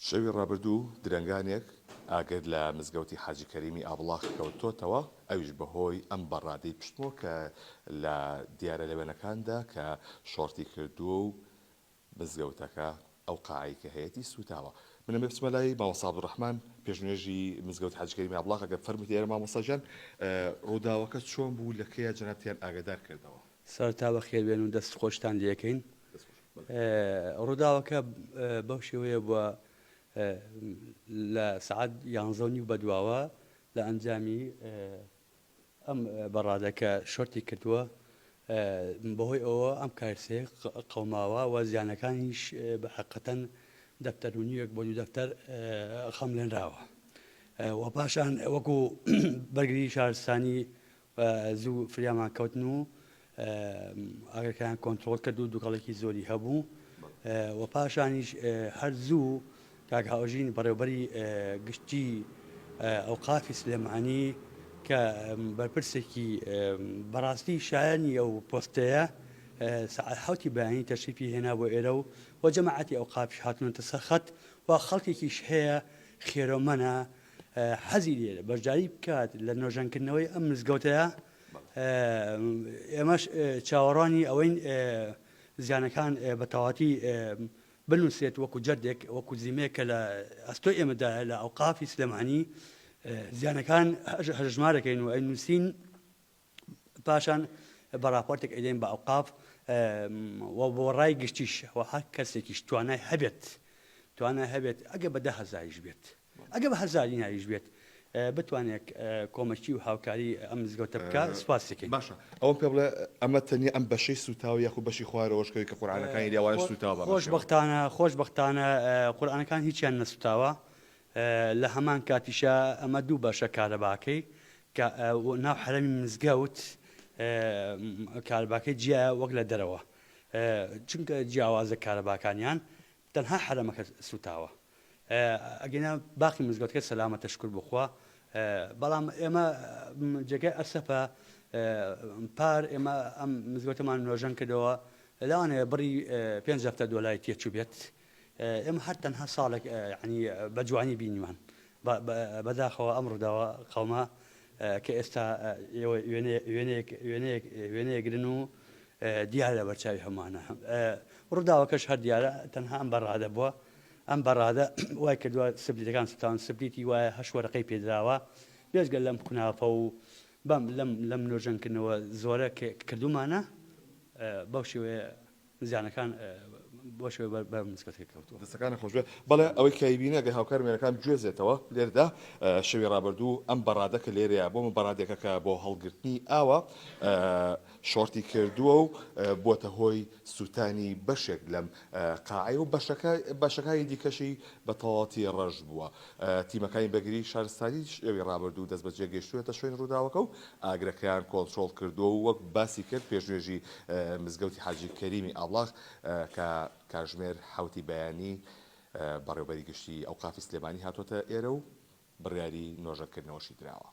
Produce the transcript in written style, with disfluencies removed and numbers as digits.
شەوی ڕابردوو درەنگانێک ئاگر لە مزگەوتی حاجی کەریمی ئابڵاخ کەوتۆتەوە، ئەویش بەهۆی ئەم بەڕادەی پشتمۆ کە لە دیارە لە وێنەکاندا کە شۆرتی کردووە و مزگەوتەکە ئەو قاعەی کە هەیەتی سووتاوە. من ئەمەوێ بچمە لای مامۆستا عەبدولڕەحمان پێشنوێژی مزگەوتی حاجی کەریمی ئابڵاخ ئەگەر فەرموویت ئێرە مامۆستا گیان ڕووداوەکە چۆن بوو لە کەیا جەنابتیان ئاگادار کردەوە؟ سەرەتا بەخێربێن و دەست خۆشتان لێکەین. ڕووداوەکە بەو شێوەیە بووە لە سەعات یانزە و نیو بەدواوە لە ئەنجامی ئەم بەڕادە کە شۆرتی کردووە بەهۆی ئەوە ئەم کارسەیە قەوماوە و زیانەکانیش بە حقەتەن دەفتەر و نیوێک بۆ دوو دەفتەر خەملێنراوە و پاشان وەکو بەرگری شارستانی زوو فریامان کەوتن و ئاگرەکەیان کۆنترۆڵ کرد و دوکەڵێکی زۆری هەبوو و پاشانیش هەر زوو کاک هاوژین بەڕێوبەری گشتی ئەوقافی سلێمانی کە بەرپرسێکی بەڕاستی شایانی ئەو پۆستەیە سەعات حوتی بەیانی تەشریفی هێنا بۆ ئێرە و و جەماعەتی ئەوقافیش هاتوونەتە سەر خەت و خەڵکێکیش هەیە خێرۆمەنە حەزی لێیە بەشداری بکات لە نۆژەنکردنەوەی ئەم مزگەوتەیە، ئێمەش چاوەڕوانی ئەوەین زیانەکان بە تەواتی بنووسرێت وەکو جەردێک وەکو زیمەیەک کە لە ئەستۆی ئێمەدایە لە ئەوقافی سلێمانی زیانەکان هەژمارەکەین و ئەینووسین پاشان بە راپۆرتێک ئەیدەین بە ئەوقاف و بۆ ڕای گشتیش و هەر کەسێکیش توانای هەبێت توانای هەبێت ئەگە بە دە هەزاریش بێت ئەگە بە هەزار دیناریش بێت بتوانێت کۆمەکی و هاوکاری ئەم مزگەوتە بکا سوپاسی دەکەین. باشە ئەوەم پێ بڵێ ئەمە تەنیا ئەم بەشەی سوتاوە یاخود بەشی خوارەوەش کەوی کە قورئانەکانی لێ ئەوانەش سوتاوە بەم شێوە؟ خۆشبەختانە خۆشبەختانە قورئانەکان هیچیان نەسوتاوە لە هەمان کاتیشا ئەمە دوو بەشە کارەباکەی کە ناو حەرەمی مزگەوت کارەباکەی جیایە وەک لە دەرەوە چونکە جیاوازە کارەباکانیان تەنها حەرەمەکە سوتاوە ئەگینا باقی مزگەوتەکە سەلامەتە شکر بۆ خوا بەڵام ئێمە جێگای ئەسەفە پار ئێمە ئەم مزگەوتەمان نۆژەن کردەوە لەوانەیە بڕی پێنج هەفتە دۆلاری تێچوو بێت ئێمە هەر تەنها ساڵێک یعنی بە جوانی بینیمان بەداخەوە ئەم ڕووداوە قەوما کە ئێستا ئێوە وێنەیەک وێنەیەک وێنەیەگرن و دیارە لە بەرچاوی هەمووانە ڕووداوەکەش هەر دیارە تەنها ئەم بەڕادە بووە ئەم بەڕادە وای کردووە سپلیتەکان سوتاون سپلیتی وایە هەش وەرەقەی پێدراوە بێجگە لەم کونافە و بەم لەم لەم نۆژەنکردنەوە زۆرە کە کردومانە بەو شێوەیە زیانەکان بۆ شێوە بەر بەر مزگەوتەکە کەوتووە. دەستەکانت خۆش بێت. بەڵێ ئەوەی کە ئەیبینی ئەگەر هاوکارم وێنەکان بگوێزێتەوە لێرەدا شەوی ڕابردوو ئەم بەڕادە کە لێرەیە بۆ من بەڕادێکە کە بۆ هەڵگرتنی ئاوە شۆرتی کردووە و بووەتە هۆی سووتانی بەشێک لەم قاعەی و بەشەکە بەشەکانی دیکەشی بە تەواوەتی ڕەش بووە. تیمەکانی بەرگری شارستانی شەوی ڕابردوو دەستبەجێ گەیشتوونەتە شوێنی ڕووداوەکە و ئاگرەکەیان کۆنترۆڵ کردووە و وەک باسی کرد پێشنوێژی مزگەوتی حاجی کەریمی ئابڵاغ کە کاژمێر حەوتی بەیانی بەڕێوبەری گشتی ئەوقافی سلێمانی هاتووەتە ئێرە و بڕیاری نۆژەنکردنەوەشی دراوە.